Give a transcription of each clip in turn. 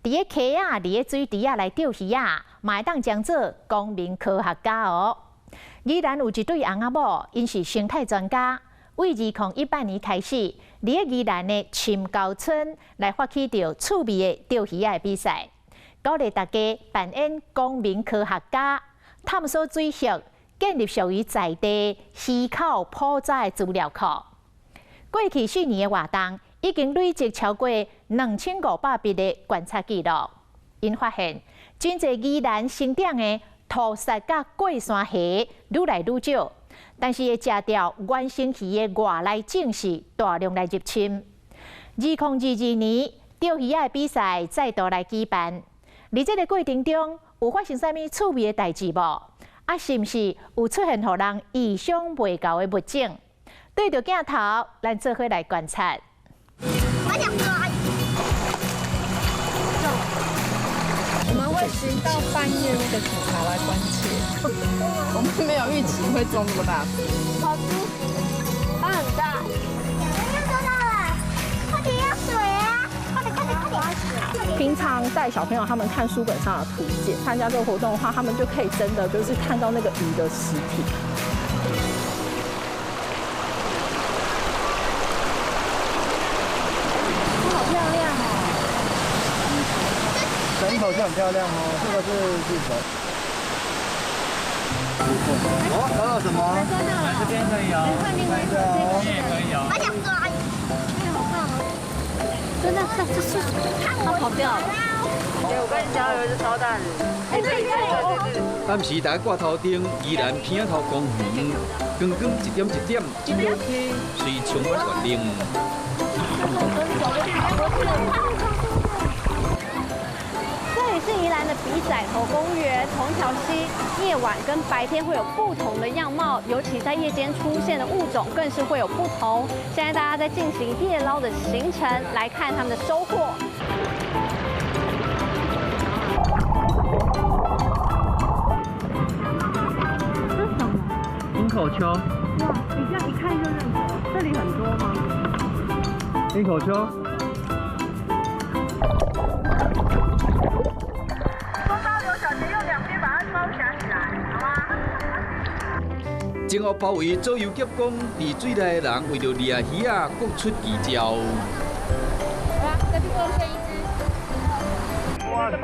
佇个溪仔、佇个水池仔來釣魚仔，嘛會當將做公民科學家哦。宜蘭有一對翁仔某，𪜶是生態專家，對2018年開始，佇个宜蘭的深溝村來發起著趣味的釣魚仔的比賽，鼓勵大家扮演公民科學家，探索水域，建立屬於在地魚口普查的資料庫。過去4年的活動，已經累積超過2500筆的觀察記錄。𪜶發現，真濟宜蘭成長的塗虱佮過山蝦愈來愈少，但是會食著原生魚的外來種是大量來入侵。2022年釣魚仔的比賽再度來舉辦，佇這个過程中有發生啥物趣味的代誌無？啊，是毋是有出現予人意想袂到的物種？對著鏡頭，咱做伙來觀察。我想抓。我們會巡到半夜，那個警察來關切。我們沒有預期會中這麼大。好吃，它很大。又抓到了，快點要水啊！快點快點快點！平常帶小朋友他們看書本上的圖鑑，參加這個活動的話，他們就可以真的就是看到那個魚的實體。好漂亮哦！人頭就很漂亮哦，這個是綠頭。哦，找到什麼？這邊可以哦，這邊也可以哦。我想抓。真的，這是它跑掉了。我跟你講，有一隻超大的。哎，對對對對。暗時佇掛頭燈，宜蘭鼻仔頭公園，光光一點一點，這條溪隨充滿活力。這裡是宜蘭的鼻仔頭公園，同一條溪，夜晚跟白天會有不同的樣貌，尤其在夜間出現的物種更是會有不同。現在大家在進行夜撈的行程，來看他們的收穫。這是什麼？鷹口鰍。哇，你這樣一看就認得，這裡很多嗎？鷹口鰍。前後包圍左右夾攻，佇水內的人為著掠魚仔，各出奇招。來，再去貢獻一隻。哇塞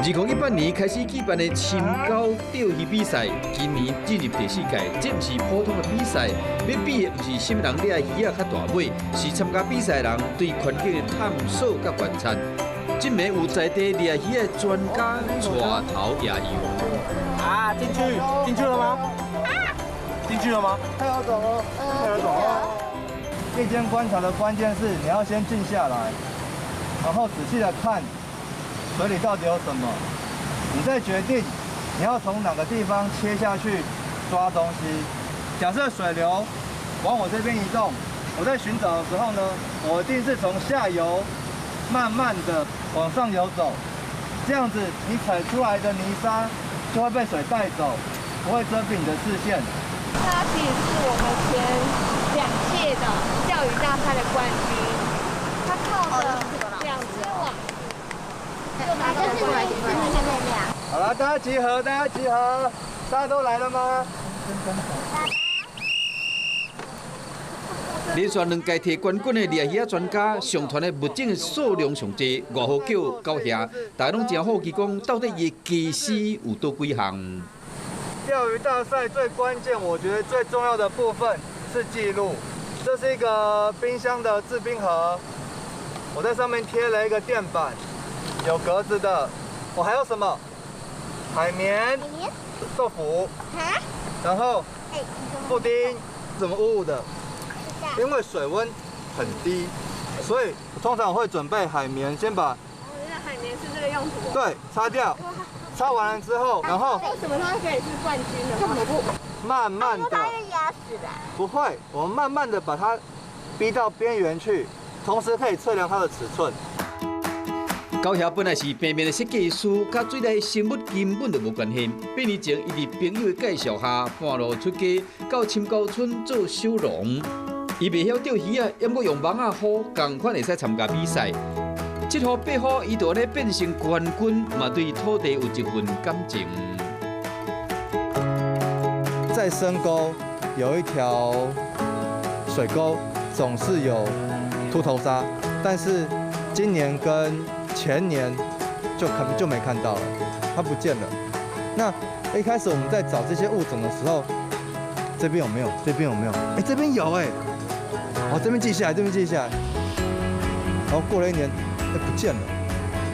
！2018年開始舉辦的深溝釣魚比賽，今年進入第四屆。這毋是普通的比賽，欲比的毋是啥物人掠魚仔較大尾，是參加比賽的人對環境的探索佮觀察。這暝有在地掠魚的專家帶頭夜遊。啊，進去，進去了嗎？進去了嗎？太好走哦，太好走哦。夜間觀察的關鍵是你要先靜下來，然後仔細的看水裡到底有什麼，你再決定你要從哪個地方切下去抓東西。假設水流往我這邊移動，我在尋找的時候呢，我一定是從下游慢慢的往上游走，這樣子你踩出來的泥沙就會被水帶走，不會遮蔽你的視線。他其實是我們前2屆的釣魚大賽的冠軍，他靠着這樣子網就拿到冠軍。好了，大家集合，大家集合，大家都來了嗎？連續兩屆提冠軍的獵魚仔專家，上傳的物種的數量上濟，外號叫狗兄，大家攏誠好奇講，到底伊的技師有佗幾項？釣魚大賽最關鍵，我覺得最重要的部分是記錄。這是一個冰箱的制冰盒，我在上面貼了一個墊板，有格子的。我還有什麼？海綿、豆腐，然後布丁，怎麼霧霧的？因為水溫很低，所以通常我會準備海綿，先把。原來海綿是這個用途。對，擦掉，擦完了之後，然後。為什麼它可以是冠軍呢？慢慢的。它會壓死的。不會，我們慢慢的把它逼到邊緣去，同時可以測量它的尺寸。狗兄本來是平面的設計師，佮水內生物根本就無關係。8年前，伊佇朋友的介紹下，半路出家到深溝村做小農。伊袂曉釣魚仔，猶閣用網仔箍仝款會使參加比賽。7號8號，伊就按呢變成冠軍，嘛對土地有一份感情。在深溝有一條水溝，總是有禿頭鯊，但是今年跟前年就可能就沒看到了，它不見了。那一開始我們在找這些物種的時候，這邊有沒有？這邊有沒有？哎，這邊有哎，好，這邊記下來，這邊記下來。然後過了一年，哎，不見了。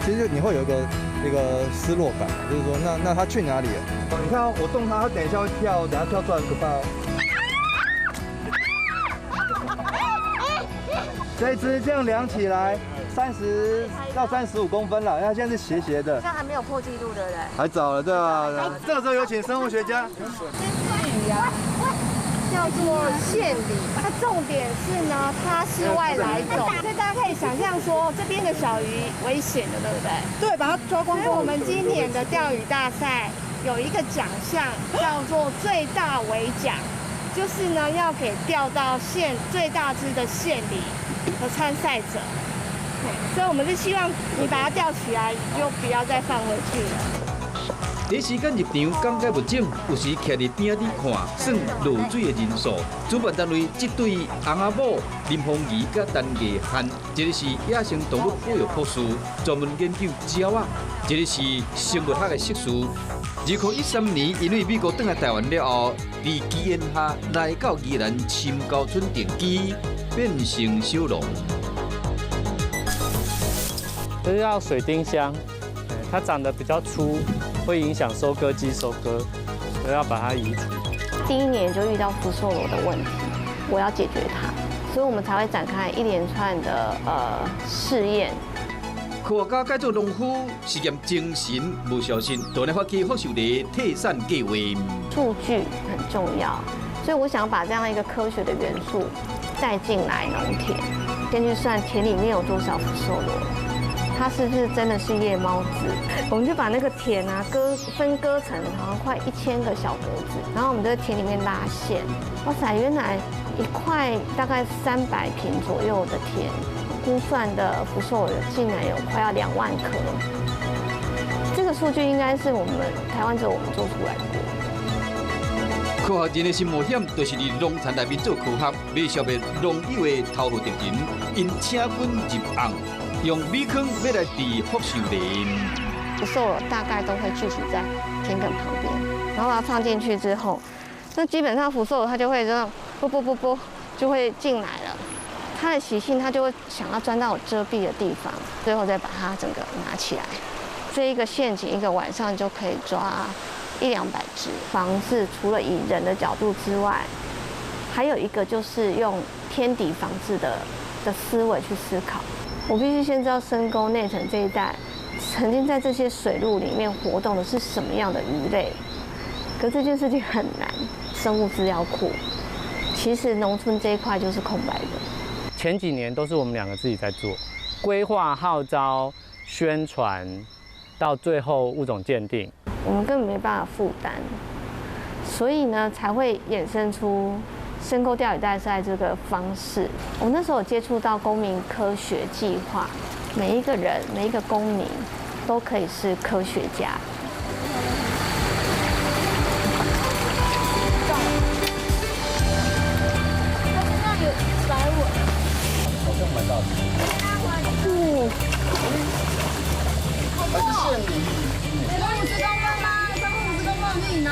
其實你會有一個失落感，就是說，那它去哪裡了？你看我動它，它等一下會跳，等下跳出來很可怕哦。這一隻這樣量起來30到35公分了，它現在是斜斜的。這樣還沒有破紀錄，對不對？還早了，對吧？這個時候有請生物學家。這是魚啊，叫做線鯉。它重點是呢，它是外來種，所以大家可以想象說，這邊的小魚危險的，對不對？對，把它抓光光。所以我們今年的釣魚大賽有一個獎項叫做最大尾獎，就是呢要給釣到線最大隻的線鯉的參賽者。所以我們是希望你把它釣起來，就不要再放回去了。第一時間入場講解物種，有時徛佇邊仔看，算落水的人數。主辦單位這對翁仔某林鳳儀佮陳藝漢，一个是野生動物保育博士，專門研究鳥仔；一个是生物學的碩士。2013年，因為美國轉來台灣了後，佇機緣下來到宜蘭深溝村定居，變成小農。這是叫水丁香，它長得比較粗，會影響收割機收割，所以要把它移除。第一年就遇到福壽螺的問題，我要解決它，所以我們才會展開一連串的試驗。科學家改做農夫，實驗精神無相信，就來發起福壽螺退散計劃。數據很重要，所以我想把這樣一個科學的元素帶進來農田，先去算田裡面有多少福壽螺。它是不是真的是夜貓子？我們就把那個田啊分割成好像快1000個小格子，然後我們就在田裡面拉線。哇塞，原來一塊大概300坪左右的田，估算的福壽螺竟然有快要2萬顆。這個數據應該是我們台灣只有我們做出來過。科學人的新冒險，就是佇農田內面做科學，欲消滅農友的頭號敵人，𪜶請軍入甕，用米糠欲來治福壽螺。福壽螺大概都會聚集在田埂旁邊，然後把它放進去之後，那基本上福壽螺它就會這樣啵啵啵啵就會進來了。它的習性，它就會想要鑽到有遮蔽的地方，最後再把它整個拿起來。這一個陷阱一個晚上就可以抓100-200隻。防治除了以人的角度之外，還有一個就是用天敵防治的思維去思考。我必須先知道深溝內城這一帶曾經在這些水路裡面活動的是什麼樣的魚類，可這件事情很難。生物資料庫其實農村這一塊就是空白的。前幾年都是我們兩個自己在做規劃、號召、宣傳，到最後物種鑑定，我們根本沒辦法負擔，所以呢才會衍生出深溝釣魚大賽這個方式。我那時候有接觸到公民科學計劃，每一個人、每一個公民都可以是科學家。它身上有白紋，好像蠻大的。嗯。還是線鯉。有50公分嗎？超過50公分你呢？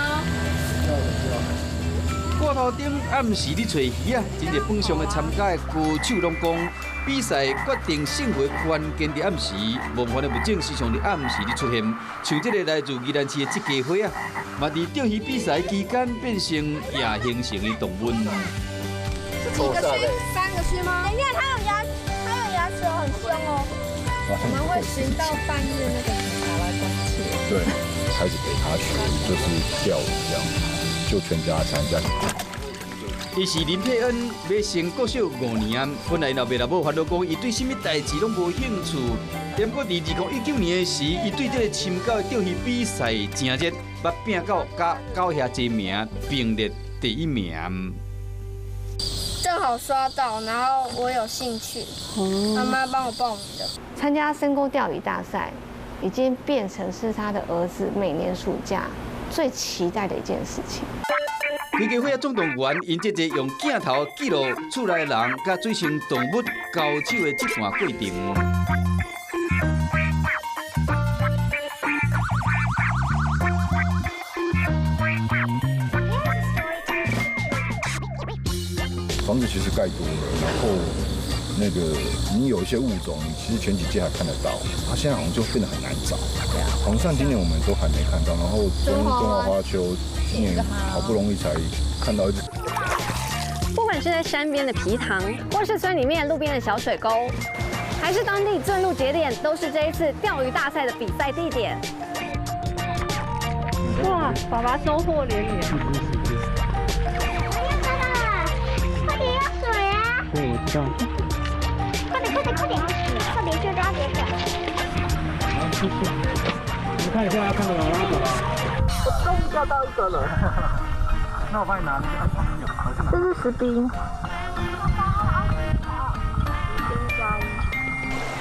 掛頭頂暗時咧揣魚仔，真濟本上的參加的高手攏講，比賽決定勝負的關鍵佇暗時，夢幻的物種時常佇暗時咧出現。像這個來自宜蘭市的這家伙仔，嘛佇釣魚比賽期間變成夜行性的動物。是幾個鬚？3個鬚嗎？等一下，它有牙，它有牙齒，很兇哦。我們會巡到半夜那個警察來關切。對，開始給他學，就是釣魚這樣，就全家參加。伊是林佩恩，欲升國小5年，本來老爸老母煩惱講，伊對啥物代誌攏無興趣。毋過佇2019年的時，伊對這個深溝的釣魚比賽誠熱，捌拚到佮九兄弟名並列第一名。釣刚好刷到，然后我有兴趣，妈妈帮我报名的。参加深沟钓鱼大赛，已经变成是他的儿子每年暑假最期待的一件事情。规家伙仔总动员，𪜶这个用镜头记录厝内人佮水生动物交手的这段过程。房子其实盖多了，然后那个你有一些物种，你其实前几届还看得到，它现在好像就变得很难找。红杉今年我们都还没看到，然后中华花鳅今年好不容易才看到一只。不管是在山边的皮塘，或是村里面路边的小水沟，还是当地圳路节点，都是这一次钓鱼大赛的比赛地点。哇，爸爸收获连连。对，我知道。快点，快点，快点，快点去抓点水。好，谢谢。你们看一下，要看到吗？我终于钓到一个了。那我帮你拿。这是石冰。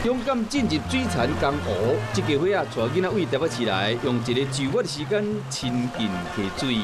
勇敢进入水田江湖，这家伙仔带囡仔为台北市来，用一个周末的时间亲近溪水。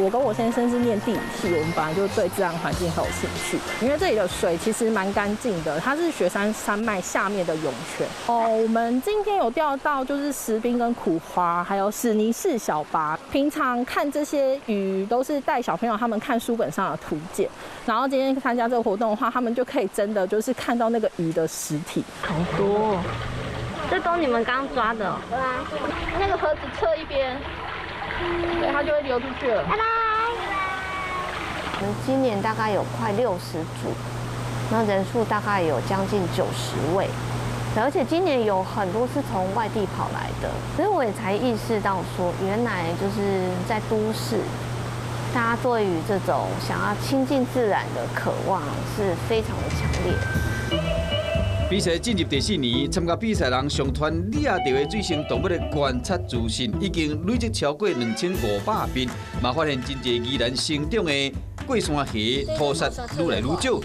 我跟我先生是念地理系，我们本来就对自然环境很有兴趣。因为这里的水其实蛮干净的，它是雪山山脉下面的涌泉。哦，我们今天有钓到就是石冰跟苦花，还有史尼氏小巴。平常看这些鱼都是带小朋友他们看书本上的图鉴，然后今天参加这个活动的话，他们就可以真的就是看到那个鱼的实体。好多哦，这都你们刚抓的。对啊，那个盒子侧一边。对，它就会流出去了。拜拜。我们今年大概有快60组，那人数大概有将近90位，而且今年有很多是从外地跑来的，所以我也才意识到说，原来就是在都市，大家对于这种想要亲近自然的渴望是非常的强烈。比赛进入第四年，参加比赛人上传掠到的水生动物的观察资讯，已经累积超过2500笔，嘛发现真济宜兰生长的过山虾、土虱愈来愈少。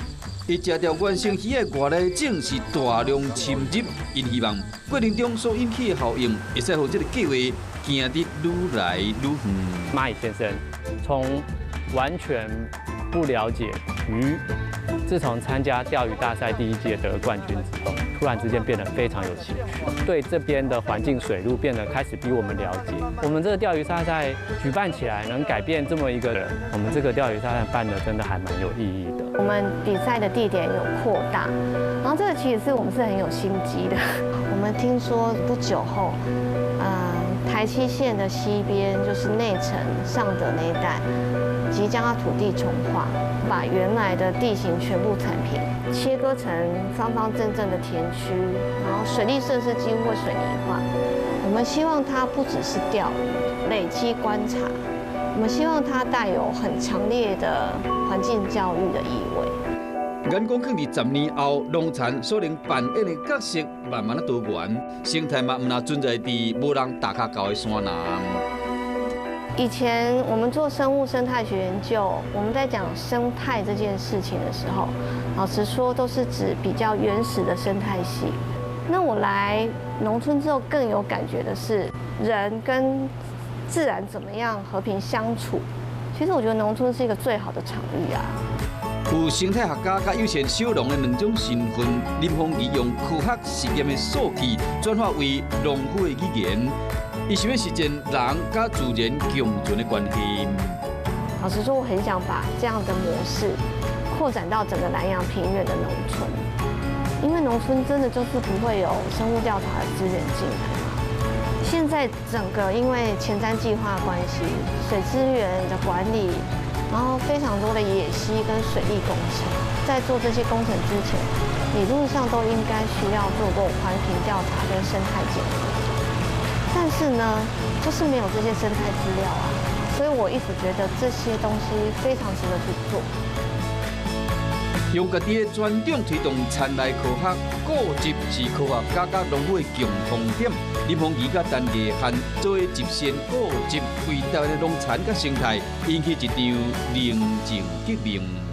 伊食掉原生鱼的外来种是大量侵入，𪜶希望过程中所引起的效应，会使予这个计划行得愈来愈远。蚂蚁先生从完全不了解鱼。自从参加钓鱼大赛第一届得冠军之后，突然之间变得非常有兴趣，对这边的环境水路变得开始比我们了解。我们这个钓鱼大赛举办起来，能改变这么一个人，我们这个钓鱼大赛办的真的还蛮有意义的。我们比赛的地点有扩大，然后这个其实是我们是很有心机的。我们听说不久后，台七线的西边就是内城上德那一带，即将要土地重划，把原来的地形全部铲平，切割成方方正正的田区，然后水利设施几乎会水泥化。我们希望它不只是钓鱼，累积观察，我们希望它带有很强烈的环境教育的意味。眼光放伫10年后，农田所能扮演的角色慢慢仔多元，生态嘛毋若存在伫无人踏跤到的山林。以前我们做生物生态学研究，我们在讲生态这件事情的时候，老实说都是指比较原始的生态系。那我来农村之后，更有感觉的是人跟自然怎么样和平相处。其实我觉得农村是一个最好的场域啊。有生态学家佮有钱小农的两种身份，林凤仪用科学实验的数据转化为农夫的语言，伊想欲实践人佮自然共存的关系。老实说，我很想把这样的模式扩展到整个南洋平原的农村，因为农村真的就是不会有生物调查的资源进来嘛。现在整个因为前瞻计划关系，水资源的管理。然后非常多的野溪跟水利工程，在做这些工程之前，理论上都应该需要做过环评调查跟生态检核。但是呢，就是没有这些生态资料啊，所以我一直觉得这些东西非常值得去做。用家己的专长推动田内科学，固执是科学家佮农夫的共同点。林凤仪佮陈艺涵做伙集善固执，为台湾的农田佮生态引起一场宁静革命。